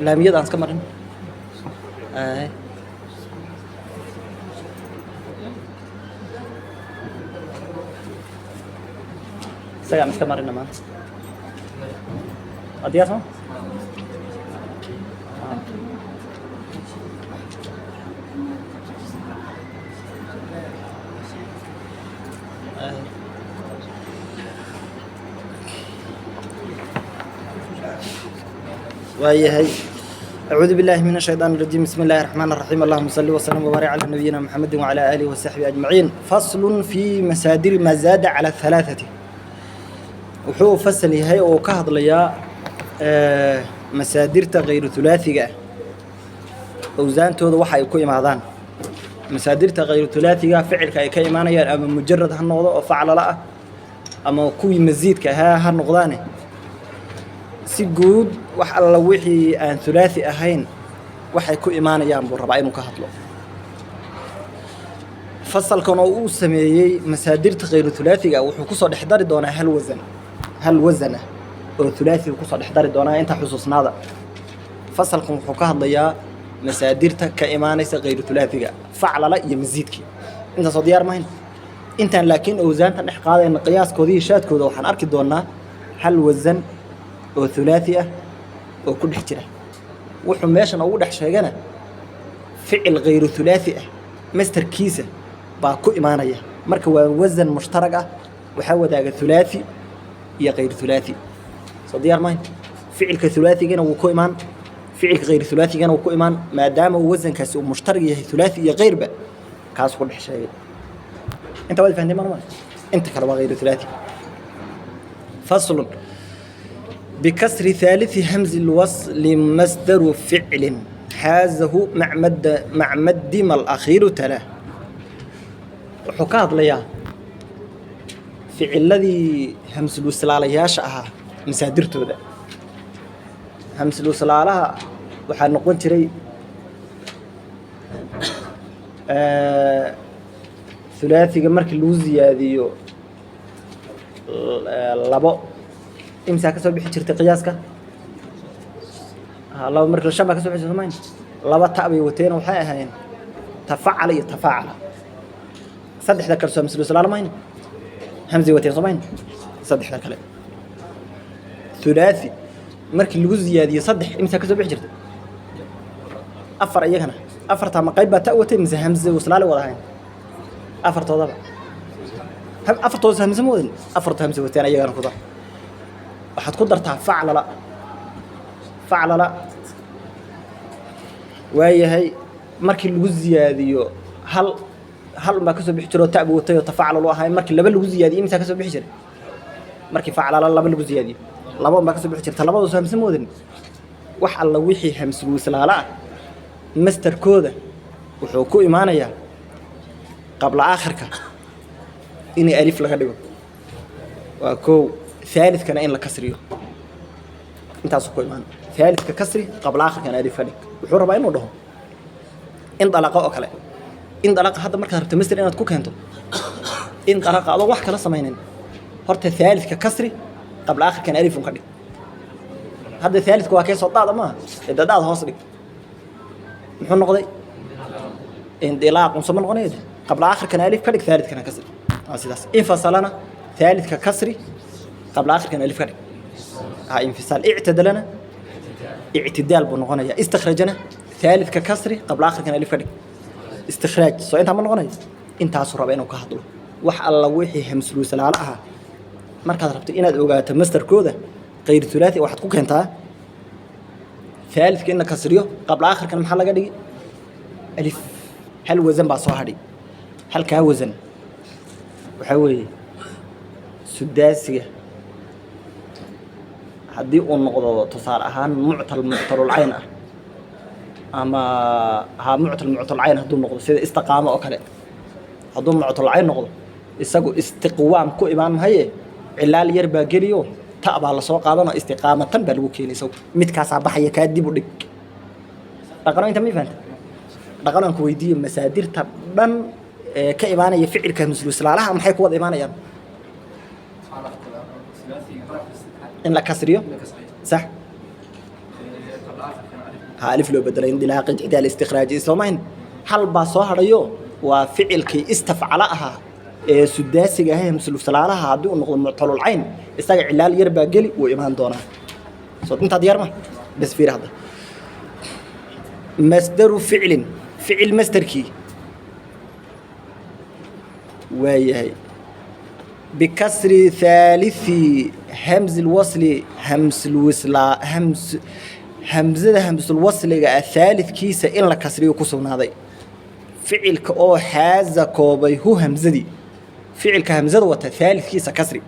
Laamiyada aan iska marin. Isagaan iska marina maanta. Waa diyaar soo? Waayahay. أعوذ بالله من الشيطان الرجيم، بسم الله الرحمن الرحيم، اللهم صل وسلم وبارك على نبينا محمد وعلى آله وصحبه أجمعين. فصل في مسادر ما زاد على الثلاثة. Wuxuu fasal yahay oo ka hadlayaa masaadirta khayru thulaathiga ah awsaantooda waxa ay ku imaadaan. Masaadirta khayru thulaathiga ficilka ay ka imaanayaan, ama mujarad ha noqdo oo faclala ah, ama kuwii masiidka ahaa ha noqdaane, si guud wax alla wixii aan thulaathi ahayn waxay ku imaanayaan buu rabaa inuu ka hadlo. Fasalkan oo uu sameeyey masaadirta khayru thulaathiga wuxuu kusoo dhex dari doonaa hal wasan, hal wasan ah oo thulaathiga kusoo dhex dari doonaa. Inta xusuusnaada, fasalkan wuxuu ka hadlayaa masaadirta ka imaanaysa khayru thulaathiga, faclala iyo masiidkii. Intaasoo diyaar mahayn intaan, laakiin awsaanta dhex qaadayna qiyaaskooda iyo shaadkooda waxaan arki doonaa hal wasan oo thulaathi ah oo ku dhex jira. Wuxuu meeshan ugu dhex sheegana ficil khayru thulaathi ah masterkiisa baa ku imaanaya. Marka waa wasan mushtarag ah, waxaa wadaaga thulaathi iyo khayru thulaathi. Soo diyaar mahayn? Ficilka thulaathigana wuu ku imaan, ficilka khayru thulaathigana wuu ku imaan. Maadaama uu wasankaasi uu mushtarag yahay thulaathi iyo khayrba, kaas ku dhex sheegay. Inta waad fahanteen marma? Inta kale waa khayru thulaathi. Faslun: بكسر ثالث همز الوصل مصدر فعل حازه مع مد ما الأخير تلاه. Wuxuu ka hadlayaa ficiladii hamsuluslaalayaasha ahaa masaadirtooda. Hamsuluslaalaha waxaa noqon jiray thulaathiga markii lagu ziyaadiyo labo, imsaa ka soo bixi jirtay qiyaaska? Ha, laba markii shan baa ka soo bixi jirtay mayn. Laba ta bay wateen, waxay ahaayeen tafacala iyo tafaacala. Saddexda kale soo hamsuluslaala mayn, hamzay wateen soo mayn. Saddexda kale thulaathi markii lagu ziyaadiyo saddex, imsaa ka soo bixi jirtay? Afar. Iyagana afartaa ma qayb baa ta watay mise hamze waslaale wada ahayn afartoodaba? Afartooda hamze ma wadin, afartoo hamze wateen iyagana. Ku dar, waxaad ku dartaa faclala. Faclala waayahay, markii lagu ziyaadiyo hal, hal unbaa kasoo bixi jiro, ta buu watay oo tafaclalu ahay. Markii laba lagu ziyaadiyo, imsaa kasoo bixi jiray? Markii faclala laba lagu ziyaadiyo, laba unbaa kasoo bixi jirta. Labadoosu hamse ma wadin. Wax alla wixii hamsul-wislaala ah masterkooda wuxuu ku imaanayaa qabla aakhirka inay alif laga dhigo, waa kow. Thaalidkana in la kasriyo. Intaasuu ku imaan: thaalidka kasri, qabla aakhirkana alif ka dhig. Wuxuu rabaa inuu dhaho indalaqa oo kale. Indalaqa hadda markaad rabto master inaad ku keento indalaqa adoon wax kala samaynin, horta thaalidka kasri, qabla aakhirkana alifun ka dhig. Hadda thaalidka waa kee? Soo daada maaha ee daada hoos dhig. Muxuu noqday? Indilaaqun soo ma noqonaya? Qabla aakhirkana alif ka dhig, thaalidkana kasri. Waa sidaas. Infasalana thaalidka kasri, qabla aakhirkana alif ka dhig. Ha, infisaal. Ictadalana ictidaal buu noqonayaa. Istakhrajana thaalidka kasri, qabla aakhirkana alif ka dhig, istikhraaj. Soo intaa ma noqonayo? Intaasuu raba inuu ka hadlo. Wax alla wixii hamsuluslaalo ahaa markaad rabto inaad ogaato masterkooda kayr thulaathi, waxaad ku keentaa thaalidka in la kasriyo, qabla aakhirkana maxaa laga dhigi? Alif. Hal wasan baa soo hadhi. Halkaa wasan waxaa weeye sudaasiga. Haddii uu noqdo tusaale ahaan muctal muctalulcayn ah, ama ha muctal muctalcayn hadduu noqdo, sida istiqaamo oo kale, hadduu muctalcayn noqdo, isagu istiqwaam ku imaan mahaye, cilaal yar baa geliyo, ta baa lasoo qaadanoo istiqaamatan baa lagu keenay. Isagu midkaasaa baxaya, kaa dib u dhig. Dhaqano inta ma fahanta? Dhaqano aan ku weydiiyo: masaadirta dhan ee ka imaanaya ficilka misluslaalaha maxay ku wada imaanayaan? In la kasriyo, sax. Ha, alif loo bedelay, indilaaq, ictidaal, istikhraaj, soo mahin. Hal baa soo hadhayo, waa ficilkii istafcala ahaa ee sudaasiga ahaa, hamsulufsalaalaha. Haddii uu noqdo muctalul cayn, isaga cilaal yar baa geli, wuu imaan doonaa. Soo intaa diyaar ma? Bas, fiiri hadda. Masdaru ficlin, ficil masdarkii waa yahay bikasri thaalithi hamzi lwasli, hamsulwislaa, hams hamzada hamsulwasliga ah thaalidkiisa in la kasriyo ku sugnaaday. Ficilka oo xaaza koobay hu hamzadii, ficilka hamzada wata thaalidkiisa kasri,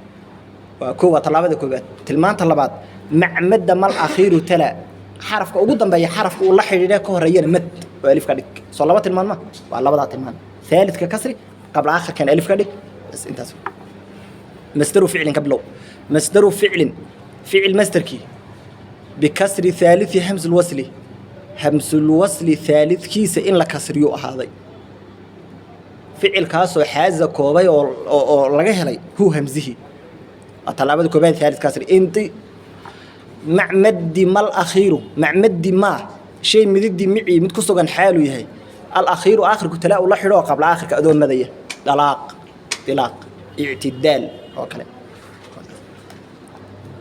waa koo, waa tallaabada koobaad. Tilmaanta labaad, macmadda mal akhiiru tala, xarafka ugu dambeeya xarafka uu la xidhiidha ka horeeyana mad oo alif ka dhig. Soo laba tilmaan ma? Waa labadaa tilmaan: thaalidka kasri, qabla aakhirkan alif ka dhig. Bas, intaas. Masdaru ficlin ka bilow. Masdaru ficlin, ficil masdarkii, bikasri thaalithi hamsulwasli, hamsulwasli thaalidkiisa in la kasriyo ahaaday. Ficilkaasoo xaaza koobay oo laga helay hu hamzihi, waa tallaabada koobaad, thaalid kasri. Inti macmaddi mal akhiiru, macmaddi maa shay mididii micii mid ku sugan xaaluu yahay, alakhiiru aakhirku, talaa ula xidho oo qabla aakhirka adoo madaya, dalaaq, dilaaq, ictidaal oo kale.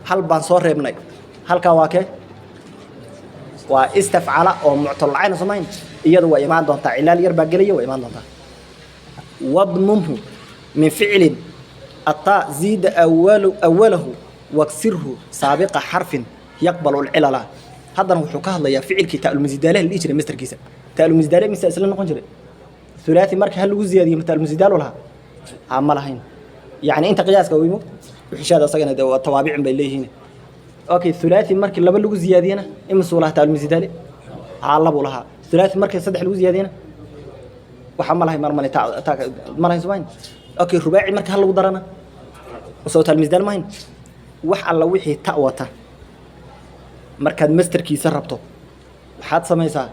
Hal baan soo reebnay, halkaa waa kee? Waa istafcala oo muctalulcayna, soo mahayn? Iyadu waa imaan doontaa, cilaal yar baa gelaya, waa imaan doontaa. Wadmumhu min ficlin ataa ziida awalu awalahu waksirhu saabiqa xarfin yaqbalu lcilala. Haddana wuxuu ka hadlayaa ficilkii taalmasidaalaha la dhihi jiray mastarkiisa. Taalmasidaale mise isla noqon jiray thulathi marka hal lagu ziyaadiyo, ma taalmasidaalu lahaa? Ha, ma lahayn. Yani inta qiyaaska way mogta wixishaada asagana dee waa tawaabicin bay leeyihiin. Okay, thulathi markii laba lagu ziyaadiyana imisuu lahaa taalmasidaale? Haa, labuu lahaa. Thulathi markii saddex lagu ziyaadiyana waxa ma lahay marmane ta ta ma lahayn, soo. Okay, rubaaci marka hal lagu darana soo taalmisdaal mahayn. Wax alla wixii ta wata markaad mastarkiisa rabto, waxaad samaysaa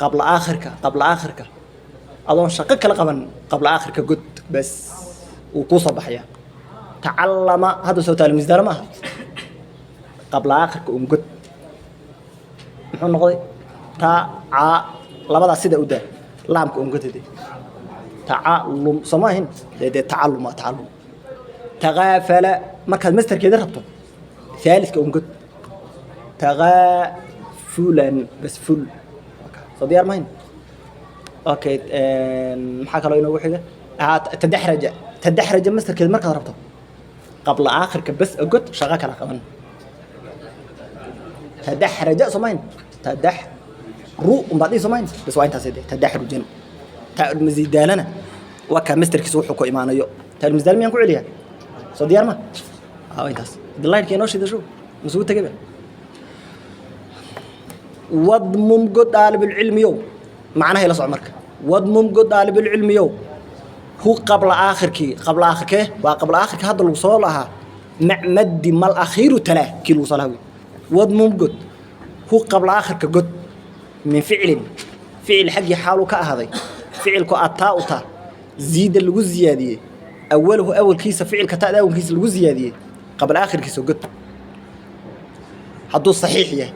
qabla aakhirka, qabla aakhirka adoon shaqo kala qaban, qabla aakhirka god, bas, wuu kuu soo baxayaa. Tacallama hadda soo taalmisdaal ma aha? Qabla aakhirka un god, muxuu noqday? Ta ca labadaas sida u daa, laamka un godade. Tacallum soo ma ahin? Dee tacallum waa tacallum. Takaafala markaad mastarkeeda rabto, thaalidka un god, tagaafulan, bas, ful. Soo diyaar mahayn? Okay, maxaa kaloo inoogu xiga? Tadaxraja. Tadaxraja mastarkeeda markaad rabto, qabla aakhirka bas god, shaqo kala qaban. Tadaxraja soo mahayn? Tadax ru umbaad dhihi, soo mahayn? Bas, waa intaas dee. Tadaxrujan taalmasiidaalana waa kaa mastarkiisa wuxuu ku imaanayo. Taalmasidaal miyaan ku celiyaa? Soo diyaar ma? Waa intaas. Laydhka inoo shida, show masugu tegayba. Wadmum god, daalibulcilmiyow, macnaha ila soco marka. Wadmum god, daalibulcilmiyow, hu qabla aakhirkii. Qabla aakhirkee? Waa qabla aakhirka hadda lagu soo lahaa, macmaddi mal akhiiru talaa, kii lagu soo lahaa wey. Wadmum god, hu qabla aakhirka god, min ficlin, ficil xaggii xaaluu ka ahaaday. Ficilku ataa u ta ziida lagu ziyaadiyey, awalahu awalkiisa, ficilka ta'da awalkiisa lagu ziyaadiyey, qabla aakhirkiisa god, hadduu saxiix yahay.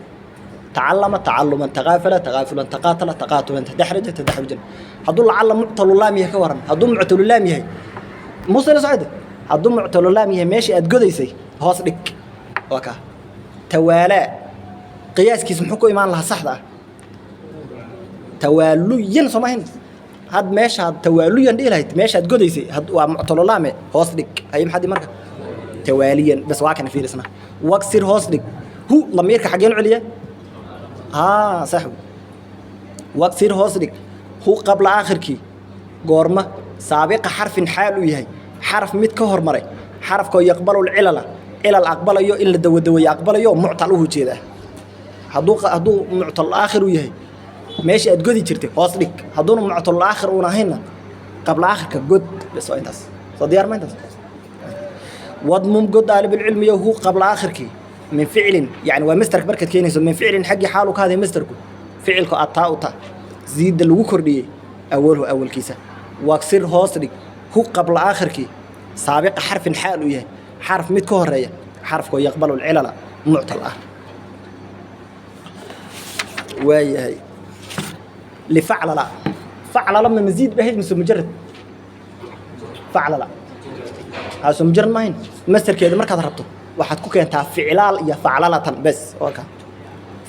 Tacallama tacaluman, takaafala takaafulan, taqaatala taqaatulan, tadaxraja tadaxrujan. Hadduu lacalla muctalulaam yahay, ka waran? Hadduu muctalulaam yahay, muuse la socde, hadduu muctalulaam yahay, meeshii aad godaysay hoos dhig. Waa kaa tawaalaa. Qiyaaskiisa muxuu ku imaan lahaa saxda ah? Tawaaluyan, soo maahayn? Had meeshaad tawaaluyan dhihi lahayd, meeshaad godaysay waa muctalulaame, hoos dhig. Haye, maxaa marka? Tawaaliyan, bas. Waa kana, fiirisna. Waksir, hoos dhig, hu lamiirka xaggeen u celiya? Haa, sax. Waksir, hoos dhig, hu qabla aakhirkii. Goorma? Saabiqa xarfin xaal uu yahay xaraf mid ka hormaray, xarafkoo yaqbalu lcilala, cilal aqbalayo, in la dawadaweeye aqbalayo, muctal uhu jeedaa. Hadduu muctal aakhir uu yahay, meeshii aad godi jirtay hoos dhig. Hadduuna muctal aakhir uuna ahaynna, qabla aakhirka god, bas. Waa intaas. Soo diyaar ma intaas? Wadmum god, daalibulcilmiyo, hu qabla aakhirkii, min ficlin, yani waa mastarka markaad keenayso, min ficlin xaggii xaalu ka haday mastarku, ficilku ataa u ta ziida lagu kordhiyey, awaluhu awalkiisa. Waksir, hoos dhig, hu qabla aakhirkii, saabiqa xarfin xaal uu yahay. Xaraf mid ka horeeya, xarafkoo yaqbalu lcilala, muctal ah. Waayahay, lifaclala. Faclala ma masiid bahayd mise mujarad? Faclala haase mujarad maahayn. Mastarkeeda markaad rabto waxaad ku keentaa ficlaal iyo faclalatan bes. Waa kaa,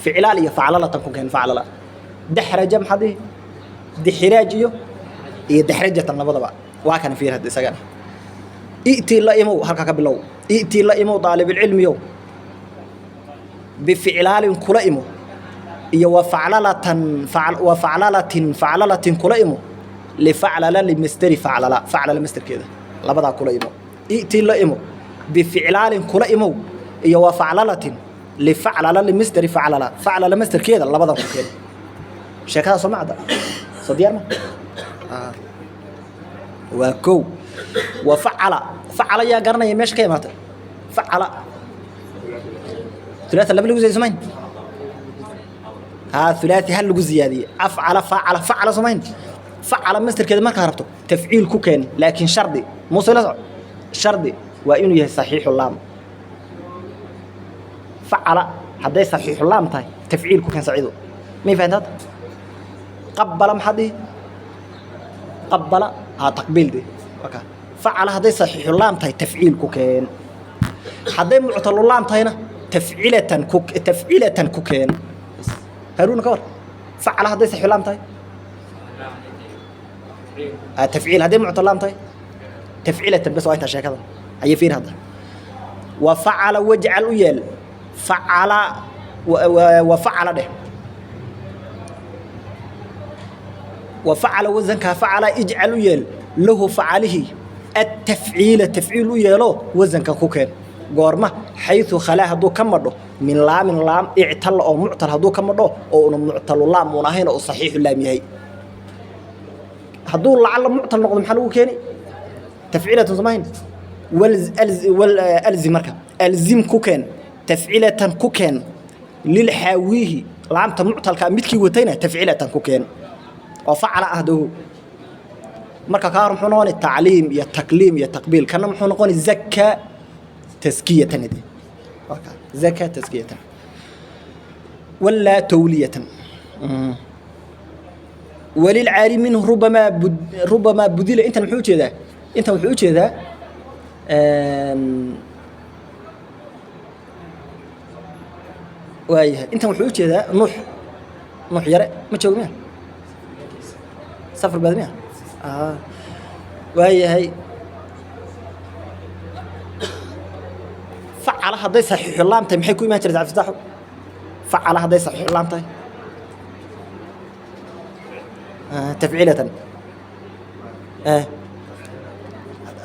ficlaal iyo faclalatan ku keen. Faclala daxraja maxaad dhihi? Dixiraaj iyo daxrajatan labadaba waa kana. Fiir hadda isagana. I'tii la imow, halkaa ka bilow. I'tii la imow, daalibilcilmiyow, bificlaalin kula imo iyo wa faclalatan, wa faclalatin, faclalatin kula imo, lifaclala, limasteri faclala, faclala masterkeeda labadaa kula imo. I'tii la imo bificlaalin kula imow iyo wa faclalatin lifaclala, limasteri faclala, faclala masterkeeda labadan ku keen. Sheekadaa soo macda, soo diyaar ma? Waa kow. Wa facala. Facala yaa garanaya meesha ka imaatay? Facala ثلاثة laba lagu ziyadiyo samayn. Haa, thulathi hal lagu ziyaadiyey. Afcala, facala, facala samayn. Facala mastarkeeda markaa rabto tafciil ku keen, laakiin shardi muuse la soco. Shardi waa inuu yahay saxiixu laam. Facala hadday saxiixu laam tahay tafciil ku keen. Saciido, may fahantaad? Qabbala maxaad dhihi? Qabbala, haa, taqbiil de. Waka facala hadday saxiixu laam tahay tafciil ku keen, hadday muctalu laam tahayna tafcilatan ku, tafcilatan ku keen. Haruuna, ka war facala hadday saxiixu laam tahay? Tafciil. Hadday muctal laam tahay tafcilatan bas. Waa intaa sheekada. Haye, fiir hadda. Wa facala wajcal u yeel facala wa facala dheh. Wa facala wasankaa facala ijcal u yeel lahu facalihi atafciila, tafciil u yeelo wasanka ku keen. Goorma? Xayثu khalaa, hadduu ka madho, min laamin laam ictalla, oo muctal hadduu ka madho oo una muctalu laam uun ahayn oo saxiixu laam yahay. Hadduu lacalla muctal noqdo maxaa lagu keeni? Tafciilatan samayn. Alzim marka, alzim ku keen tafcilatan ku keen. Lilxaawiihi, laamta muctalka midkii watayna tafcilatan ku keen oo facala ah dogo. Marka kaa hor muxuu noqoni? Tacliim iyo takliim iyo taqbiil. Kana muxuu noqoni? Zaka taskiyatan hadi. Waa zaka taskiyatan walaa tawliyatan. Walilcaari minhu rubamaa bud, rubamaa budila. Intan muxuu ujeedaa? Intan wuxuu ujeedaa waayahay, intan wuxuu ujeedaa nuux. Nuux yare ma joogo miya? Safar baad miya? Waayahay, facala hadday saxiixu laam tahay maxay ku imaan jirtay, cabdifataxu? Facala hadday saxiixu laam tahay tafciilatan.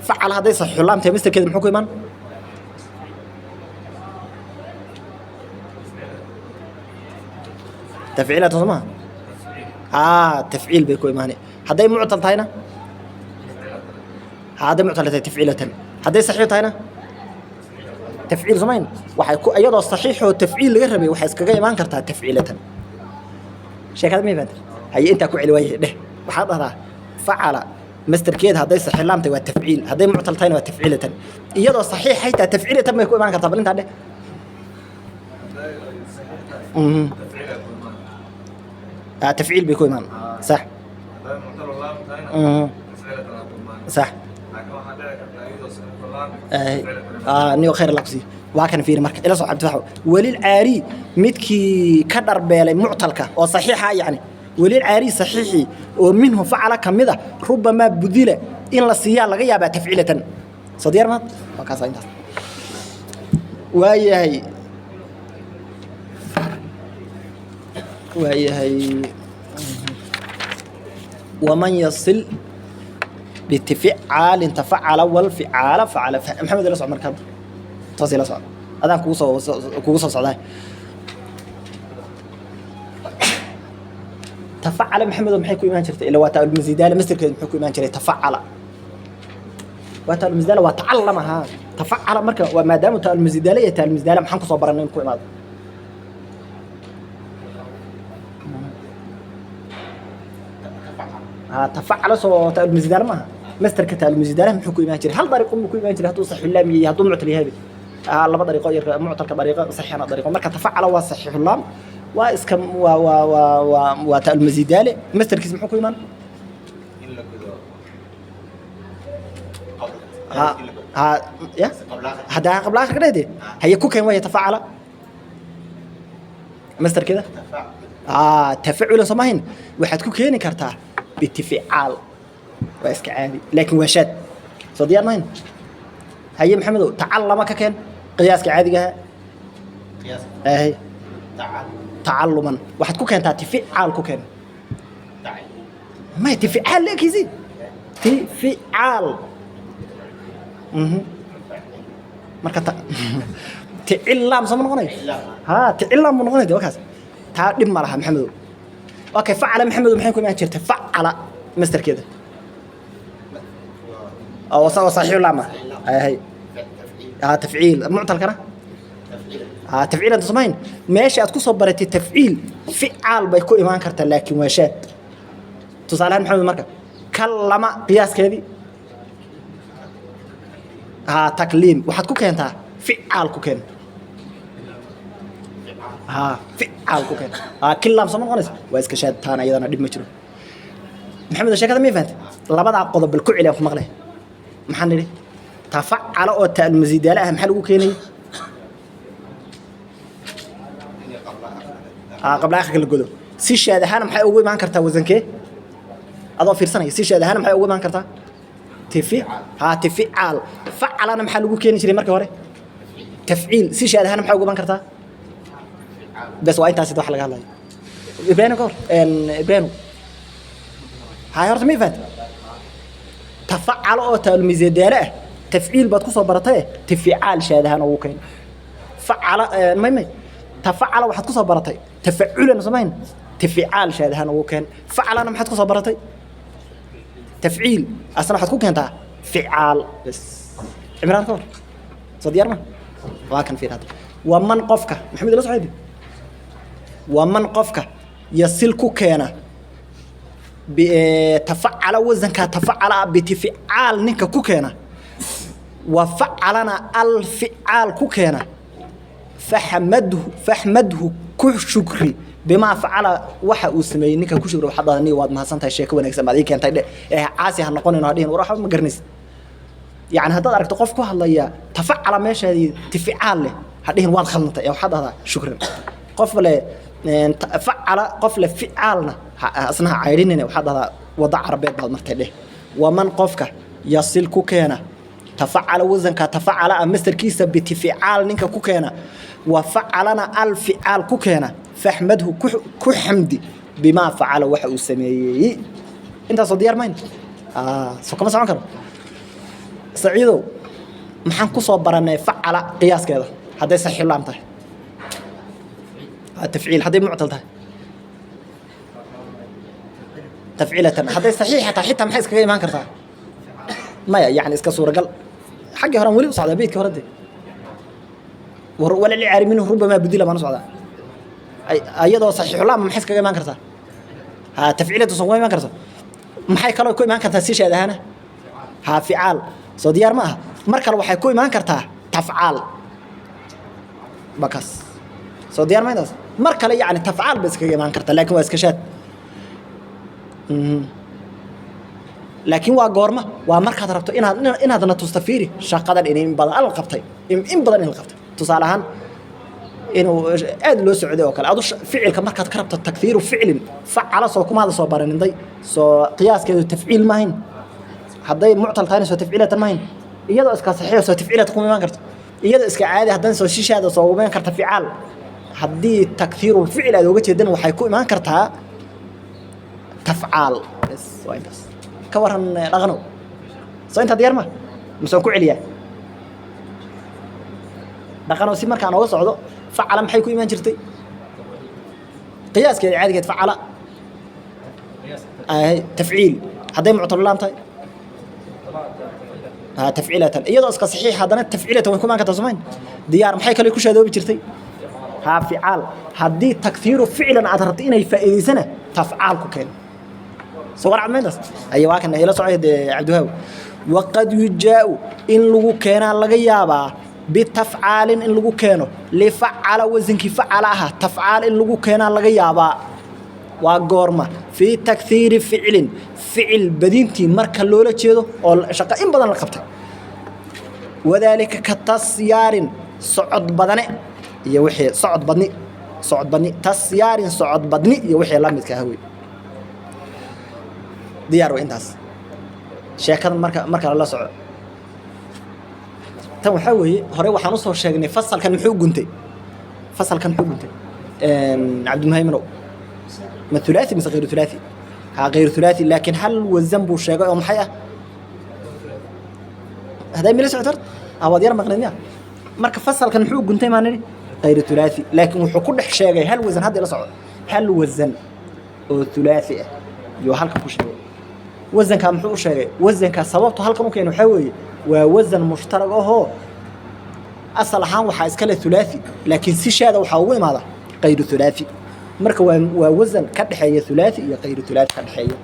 Facala hadday saxiixu laam tahay mastarkeeda muxuu ku imaan? Tafciilatan soo maha? Tafciil bay ku imaanay. Hadday muctal tahayna? Hadday muctal tahay tafciilatan. Hadday saxiix tahayna tafciil samayn. Waxay ku iyadoo saxiixoo tafciil laga rabay waxay iskaga imaan kartaa tafciilatan. Sheekada ma fahanteen? Haye, intaa ku celi. Waayahay, dheh. Waxaad dhahdaa facala mastarkeeda hadday saxiix laam tahay waa tafciil, hadday muctal tahayna waa tafciilatan. Iyadoo saxiix haytaa tafciilatan bay ku imaan kartaa. Bal intaa dheh. Tafciil bay ku imaan, sax. Sax. Niyo khayr Allah ku siiyo. Waa kan, fiiri marka, ila soo cabdi. Walil caari, midkii ka dharbeelay muctalka oo saxiixa, yacni walil caari saxiixi oo minhu facala kamid ah, rubamaa budila, in la siiyaa laga yaabaa tafciilatan. Soo diyaar maad? Waa kaasa intaas. Waayahay, waayahay. Waman yasil bitificaal tafacala walficaala facala. Maxamed, ila soc marka hadda, toos ila soc, adaan kugu soo socdaa. Tafacala, maxamedo, maxay ku imaan jirtay? Ila waa taalmasidaala. Mastarkeedu muxuu ku imaan jiray? Tafacala waa taalmasidaala, waa tacallama. Haa, tafacala marka waa maadaama taalmasidaala iyo taalmasidaala maxaan kusoo baranay in ku imaado? Haa, tafacala soo taalmasidaala maaha. Mastarka taalmusidaalaha muxuu ku imaan jiray? Hal dariiqo muu ku imaan jiray hadduu saxiixulaam yahay, hadduu muctal yahay laba dariiqo iyo muctalka dariiqo, saxiixana dariiqo. Marka tafacala waa saxiixulaam, waa iska waa taalmusidaale. Mastarkiis muxuu ku imaan? In la gudo. Ha ha ya, haddaa qabla akhirka dhehde haye ku keen waya tafacala mastarkeeda tafaculan soo maahayn? Waxaad ku keeni kartaa bitificaal, waa iska caadi, laakiin waa shaad. Soo diyaar maahayn? Haye Maxamedow, tacallama ka keen qiyaaska caadiga aha. Ahay, tacaluman waxaad ku keentaa tificaal ku keen. May, tificaal leekiisi, tificaal. Marka ta ticilaam soo ma noqonayo? Ha, ticilaam buu noqonaya de wakaas. Taa dhib ma laha, Maxamedow. Okay, facala, Maxamedow, maxay ku imaan jirtay facala mastarkeeda oo saxiix laam ah? Hay, ha, tafciil. Muctalkana ha, tafciil anta samayn. Meesha aad ku soo baratay tafciil, ficaal bay ku imaan kartaa, laakiin waa shaad. Tusaale ahaan, Maxamed, marka kallama qiyaaskeedii ha, takliim, waxaad ku keentaa ficaal ku keen. Ha, ficaal ku keen. Ha, kilaam soo ma noqonaysa? Waa iska shaad taana, iyadana dhib ma jiro. Maxamed, sheekada ma fahantay? Labadaa qodob bal ku celi aan ku maqlay. Maxaan nidhi? Tafacala oo ta'almasiidaale ah maxaa lagu keenayay? Qabla akhirka la godo. Si shaad ahaan maxay ugu imaan kartaa? Wasankee adoo fiirsanaya, si shaad ahaan maxay ugu imaan kartaa? Tifi, ha, tificaal. Facalana maxaa lagu keeni jiray markii hore? Tafciil. Si shaad ahaan maxay ugu imaan kartaa? Bes, waa intaasi wax laga hadlayo. Ibrahim, ka hor Ibrahim, hay, horta ma fahantay? Tafacalo oo taalmisedaale ah tafciil baad kusoo baratay, tificaal shaad ahaan ugu keen. Facala may tafacala waxaad kusoo baratay tafaculan samayn, tificaal shaad ahaan ugu keen. Facalana maxaad kusoo baratay? Tafciil. Asna waxaad ku keentaa ficaal. Bes, Cimraan, ka hor soo diyaar ma? Waa kan, fiir hadda. Waa man qofka, Maxamed, la socodi. Waa man qofka yasil ku keena tafacala, wasankaa tafacala bitificaal ninka ku keena, wa facalana alficaal ku keena, faxmadhu, faxmadhu, ku shukri, bimaa facala, waxa uu sameeyey ninka ku shukri. Waxaad dhahdaa, waad mahadsan tahay, sheeko wanaagsan baad ii keentay dhe. Ee caasi ha noqonin, ha dhihin war waxba ma garanaysid. Yani haddaad aragto qof ku hadlaya tafacala meeshaadii tificaal leh, ha dhihin waad khaldantay, ee waxaad dhahdaa shukran. Qof le facala, qof le ficaalna asna ha caydhinine, waxaad dhahdaa waddo carabeed baad martay dheh. Waman qofka yasil ku keena tafacala, wasanka tafacala ah mastarkiisa bitificaal ninka ku keena, wa facalana alficaal ku keena, faxmadhu, ku xamdi, bimaa facala, waxa uu sameeyey. Intaasoo diyaar mayn? Soo kama socon karo. Saciidow, maxaan ku soo baranay facala qiyaaskeeda hadday saxiix laam tahay? Tafciil. Hadday muctal tahay? Tafciilatan. Hadday saxiixa tahay xitaa maxay iskaga imaan kartaa? Maya, yani iska suuragal. Xaggii horean weli u socdaa, beydkii hore de. Walilcaari minhu rubamaa budila baan u socdaa. Ayadoo saxiixulaam maxay iskaga imaan kartaa? Ha, tafciilatu soo kuma imaan karto? Maxay kaloo ku imaan kartaa si shaad ahaana? Ha, ficaal. Soo diyaar ma aha? Mar kale waxay ku imaan kartaa tafcaal bakas. Soo diyaar ma intaas? Mar kale yani tafcaal bay iskaga imaan kartaa, laakiin waa iska shaad. Laakiin waa goorma? Waa markaad rabto inaad na tusta, fiiri shaqadan in badan alla qabtay, in badan in la qabtay. Tusaale ahaan inuu aad loo socday oo kale adu ficilka markaad ka rabto takhiiru ficlin, facala soo kumaada soo baraninday? Soo qiyaaskeedu tafciil maahayn? Hadday muctal tahayna soo tafciilatan maahayn? Iyadoo iska saxiix soo tafciilata kuma imaan karto? Iyadoo iska caadi haddana soo shishaada soo imaan karta ficaal? Haddii takhiiru ficil aad uga jeedan, waxay ku imaan kartaa tafcaal. Bes, waa intaas. Ka waran dhaqanow? Soo intaa diyaar ma mise waan ku celiyaa? Dhaqanow, si markaan ooga socdo, facala maxay ku imaan jirtay qiyaaskeeda caadigeed? Facala tafciil. Hadday muctalulaam tahay? Tafciilatan. Iyadoo iska saxiix haddana tafciilatan way ku imaan kartaa, somayn? Diyaar. Maxay kale ku shaadoobi jirtay? Ha, ficaal. Haddii takhiiru ficlan aad rabto inay faa'iidaysana, tafcaal ku keen. Soo war cadmayntaas ayaa waa kan ila socday Cabdiwahaab. Waqad yujaa'u in lagu keenaa laga yaabaa bitafcaalin in lagu keeno lifacala wasankii facala aha tafcaal in lagu keenaa laga yaabaa. Waa goorma? Fii takhiiri ficlin, ficil badintii marka loola jeedo oo shaqo in badan la qabtay. Wadaalika ka tasyaarin socod badane iyo wixii socod badni, socod badni, tasyaarin socod badni iyo wixii la midka ah wey. Diyaar wey intaas sheekadan. Marka lala soco tan waxaa weeye, hore waxaan usoo sheegnay fasalkan muxuu guntay, fasalkan muxuu guntay Cabdimuhayminow? Ma thulathi mise غayru thulathi? Ha, غayru thulathi, laakiin hal wasan buu sheegay oo maxay ah? Hadday mila socot horta waad yar maqnayd miya? Marka fasalkan muxuu guntay maan nidhi? غayru thulathi, laakiin wuxuu ku dhex sheegay hal wasan. Hadda ila soco, hal wasan oo thulathi ah yuu halkan ku sheegay. Wasankaa muxuu u sheegay? Wasankaa sababtu halkan u keenay waxaa weeye waa wasan mushtarag ahoo asal ahaan waxaa iska leh thulathi, laakiin si shaada waxaa ugu imaada kayru thulathi. Marka waa wasan ka dhexeeya thulathi iyo kayru thulathi ka dhexeeya,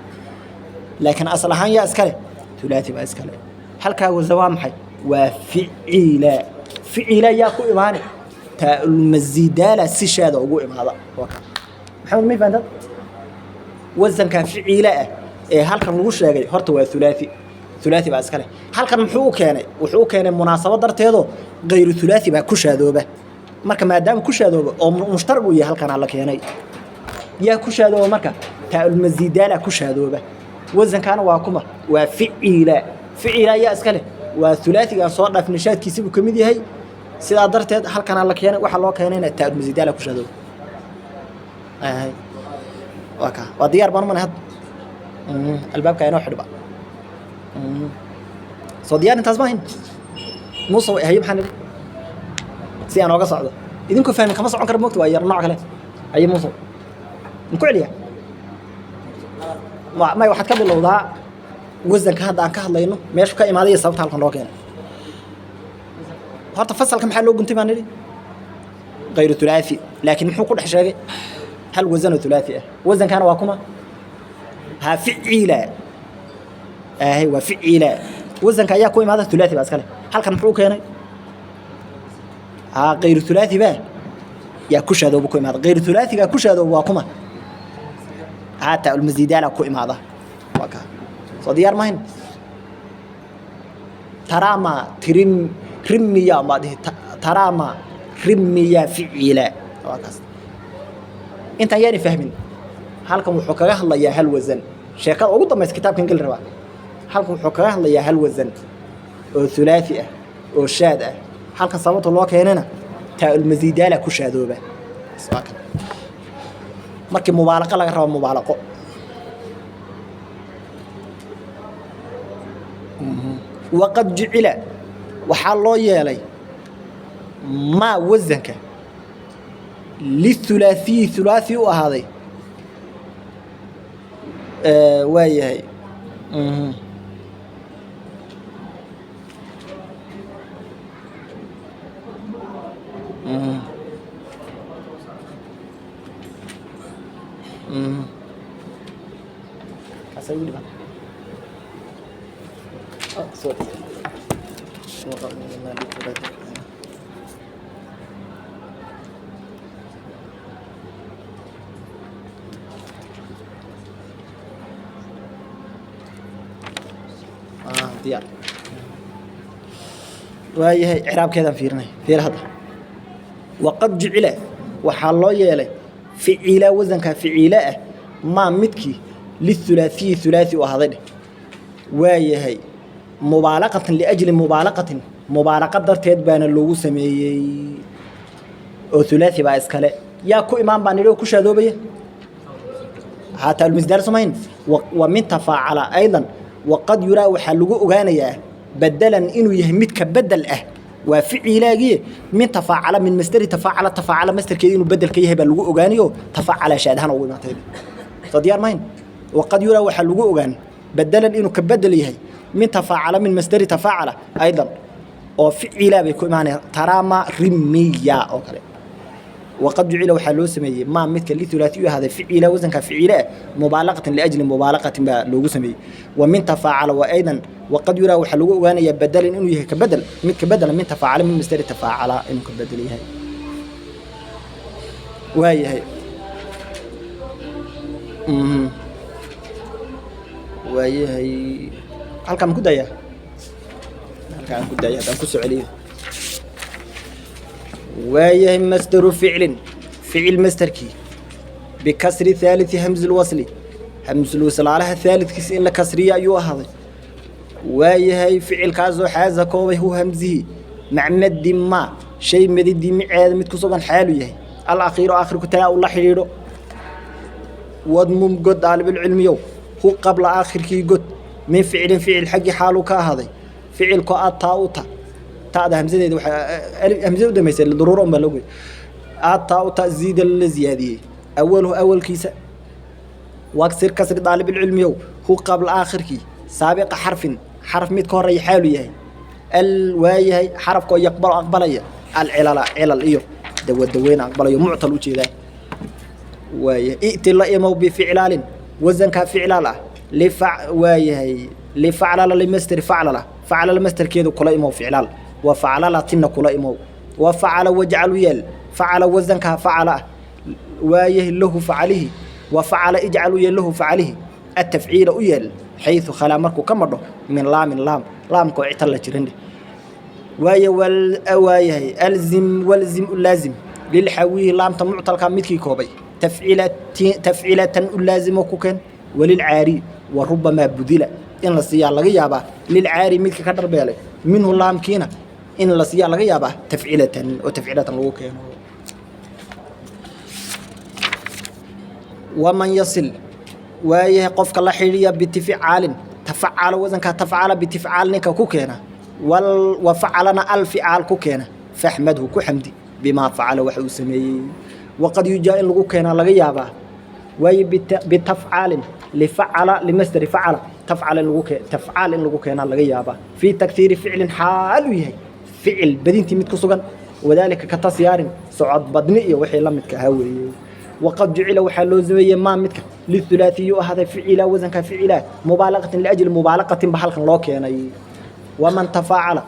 laakiin asal ahaan yaa iska leh? Thulathi baa iska leh. Halkaa wasan waa maxay? Waa ficila. Ficila yaa ku imaane? Taa-ulmasidaala si shaada ugu imaada. Waa kaa. Maxamed, may fahantaad? Wasankaa ficiila ah ee halkan lagu sheegay horta waa thulathi, thulathi baa iska leh. Halkan muxuu u keenay? Wuxuu u keenay munaasabad darteedoo kayru thulathi baa ku shaadooba. Marka maadaama ku shaadooba oo mushtarag uu yahay, halkanaa la keenay. Yaa ku shaadooba? Marka taa-ulmasidaala ku shaadooba. Wasankaana waa kuma? Waa ficiila. Ficiila yaa iska leh? Waa thulaathigaan soo dhaaf nishaadkiisi buu ka mid yahay. Sidaa darteed halkanaa la keenay. Waxaa loo keenayna taa-ulmasidaala ku shaadooba. Ahay. Waa kaa, waa diyaar baan umanay hadda. Albaabka inoo xidhba. Soo diyaar intaas maahin Muuse? Way haye, maxaan idhi si aan ooga socdo? Idinkoo fahmin kama socon kara, moogta, waa yar nooc kale. Haye Muuse, ma ku celiya? May, waxaad ka bilowdaa wasanka hadda aan ka hadlayno, meeshu ka imaaday iyo sababta halkan loo keenay. Horta fasalka maxaa loo guntay baan nidhi? Kayru thulaathi, laakiin muxuu ku dhex sheegay? Hal wasan oo thulaathi ah. Wasankaana waa kuma? Ha, ficiila ahay, waa ficiila. Wasanka ayaa ku imaada? Thulaathi baa iska leh. Halkan muxuu keenay? Ha, kayru thulaathi baa yaa ku shaadooba ku imaada. Kayru thulaathigaa ku shaadooba waa kuma? Ha, taa-ulmasiidaala ku imaada. Waa kaa. Soo diyaar mahayn? Tarama tirim rimiya maa dhihi tarama rimiya ficiila, waa kaas. Intaan yaani fahmin, halkan wuxuu kaga hadlayaa hal wasan. Sheekada ugu dambaysa kitaabkan geli rabaa. Halkan wuxuu kaga hadlayaa hal wasan oo thulaathi ah oo shaad ah. Halkan sababta loo keenana taa-ulmasiidaala ku shaadooba. Waa kan markii mubaalaqa laga rabo, mubaalaqo. Waqad jucila waxaa loo yeelay maa wasanka lithulaathiyi thulaathi u ahaaday. Waa yahay. Kaasa igu dhiman. Oh, sorry. Ah, diyaar waayahay. Ciraabkeedaan fiirinay, fiir hadda. Waqad jucila waxaa loo yeelay ficiila wasanka ficiila ah maa midkii lithulaathiyi thulaathi u ahaaday dheh. Waayahay, mubaalaqatan liajli mubaalaqatin, mubaalaqa darteed baana loogu sameeyey oo thulaathi baa iskale. Yaa ku imaan baa nidhi oo ku shaadoobaya? Hataa almisdaar samayn wa min tafaacala aydan. Waqad yuraa waxaa lagu ogaanayaa badalan inuu yahay midka bedel ah, waa ficilaagiye, min tafaacala, min masdari tafaacala, tafaacala masdarkeeda inuu bedel ka yahay baa lagu ogaanayo tafaacala shaadahan ugu imaatay. Soo diyaar mahayn? Waqad yuraa waxaa lagu ogaan badalan inuu ka bedel yahay min tafaacala, min masdari tafaacala aydan, oo ficilaa bay ku imaanayaan, tarama rimiya oo kale. Waqad jucila waxaa loo sameeyey maa midka lithulaathiy u ahaaday ficiila, wasanka ficiile ah, mubaalaqatan liajli mubaalaqatin baa loogu sameeyey. Wa min tafaacala wa aydan waqad yuraa waxaa lagu ogaanayaa badalan inuu yahay ka bedel, mid ka bedela, min tafaacala, min masdari tafaacala inuu ka bedel yahay. Waayahay, waayahay, halkaan ma ku dayaa? Halkaan ku daaya haddaan kusoo celiyo. Waayahay, masdaru ficlin, ficil masderkii, bikasri thaalithi hamzi lwasli, hamsulwaslaalaha thaalidkiisa in la kasriyo ayuu ahaaday. Waayahay, ficilkaasoo xaaza koobay hu hamzihi mac maddi ma shay madidii miceeda mid ku sugan xaalu yahay, alakhiiru aakhirku taa uu la xidhiidho. Wadmum god, daalibulcilmiyow, hu qabla aakhirkii god, min ficilin ficil xaggii xaaluu ka ahaaday, ficilko ataa u ta ta'da hamsadeeda waxaa hamsada u dambaysay daruuro un baa loo goy, ataa u ta ziida la ziyaadiyey awaluhu awalkiisa. Waksir kasri, daalibulcilmiyow, hu qabla aakhirkii saabiqa xarfin xaraf mid ka horeeya xaalu yahay, al waayahay xarafkoo yaqbalo aqbalaya alcilala, cilal iyo dawadaweyn aqbalayo, muctal ujeedaa. Waayahay, i'ti la imow bificlaalin, wasankaa ficlaal ah, lifac waayahay lifaclala, limasderi faclala, faclala masderkeedu kula imow ficlaal, wa faclalatinna kula imow, wa facala wajcalu yeel facala, wasankaa facala ah, waayahay lahu facalihi, wa facala ijcalu yeel lahu facalihi atafciila u yeel, xayثu khalaa markuu ka madho min laamin laam, laamka oo ictal la jiran dheh. Waaye wal waayahay alzim walzim u laazim lilxawiyi laamta muctalka midkii koobay tafciilatan u laazimo ku keen, walilcaari wa rubamaa budila in la siiyaa laga yaabaa, lilcaari midka ka dharbeelay minhu laamkiina in la siiyaa laga yaabaa tafciilatan oo tafciilatan lagu keeno. Waman yasil, waayahay qofka la xidhiya bitifcaalin tafacala, wasankaa tafcala bitifcaal ninka ku keena, wal wa facalana alficaal ku keena, faxmadhu ku xamdi bimaa facala waxa uu sameeyey. Waqad yujaa in lagu keenaa laga yaabaa, waaye bitafcaalin lifacala limasdari facala, tafcala in lagu tafcaal in lagu keenaa laga yaabaa fii takhiiri ficlin xaal uu yahay ficil badintii mid ku sugan, wadaalika ka tasyaarin socod badni iyo wixii la midka ahaa weeye. Waqad jucila waxaa loo sameeyey maa midka lithulaathiyu ahaaday ficila, wasanka ficila, mubaalaqatin liajli mubaalaqatin ba halkan loo keenay. Waman tafaacala,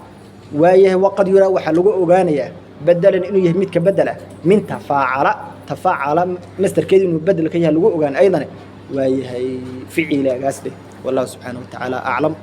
waayahay waqad yuraa waxaa lagu ogaanayaa bedelan inuu yahay midka bedela min tafaacala, tafaacala masderkeedu inuu bedel ka yahay lagu ogaan aydan. Waayahay, ficilagaas dheh. Wallahu subxaanahu watacaala aclam.